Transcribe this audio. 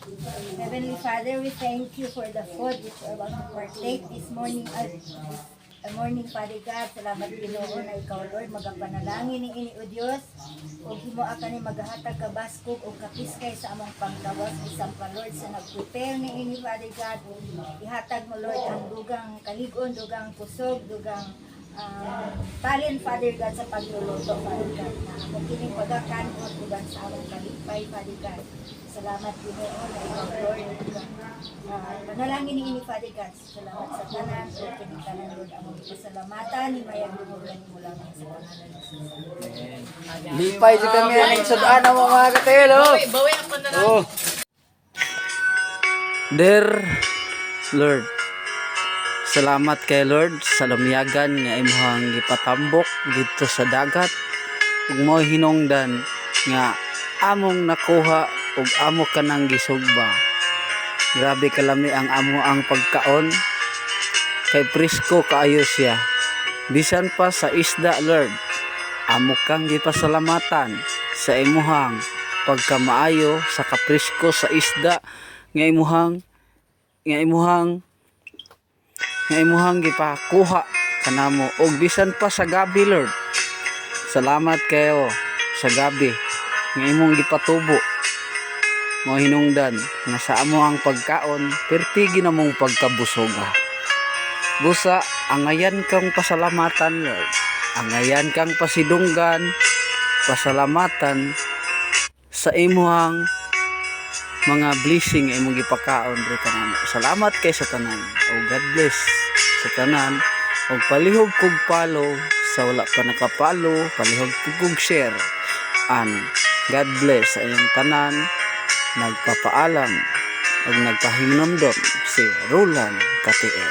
Heavenly Father, we thank you for the food which we are about to partake this morning. This morning, Father God, salamat, Ginoo, na ikaw, Lord, magapanalangin ni ini, O Dios. Ug himoa kani magahatag kabaskog ug kapiskay sa among panggawas, bisan pa, Lord, sa nag-prepare ni ini, Father God. Ihatag mo, Lord, ang dugang kalig-on, dugang kusog, dugang talent, Father God, sa pagluluto, Father God. Na amo kining pagakanon uban sa among kalipay, Father God. Salamat, Ginoo, na ikaw, Lord, panalangin ni ini, Father God. Salamat sa tanan ug kining tanan, Lord, among pasalamatan ni mayag lumugan mo lamang sa pangalan ni Jesus. Lipay jud kami aning sud-an mo, mga katiel, oh. Bawi, bawi ang panalangin. Oh. Dear Lord, salamat kay Lord sa lamiyagan nga imuhang gipatambok dito sa dagat ug mao hinungdan nga among nakuha ug amo kanang gisugba. Grabe kalami ang amo ang pagkaon kay presko kaayo siya. Bisan pa sa isda, Lord, amo kang gipasalamatan sa imuhang pagkamaayo sa kapresko sa isda nga imuhang gipakuha kanamo. Og bisan pa sa gabi, Lord, salamat kayo sa gabi nga imong gipatubo, mo hinungdan nga sa amo ang pagkaon perti ginamong pagkabusoga. Busa angayan kang pasalamatan, Lord, angayan kang pasidunggan, pasalamatan sa imuhang mga blessing nga imong gipakaon diri kanamo. Salamat kay sa tanan. O God bless sa tanan. Og palihog kog follow sa wala pa naka-follow, palihog kog share. And God bless sa inyong tanan. Nagpapaalam og nagpahinumdom si Roland Katiel.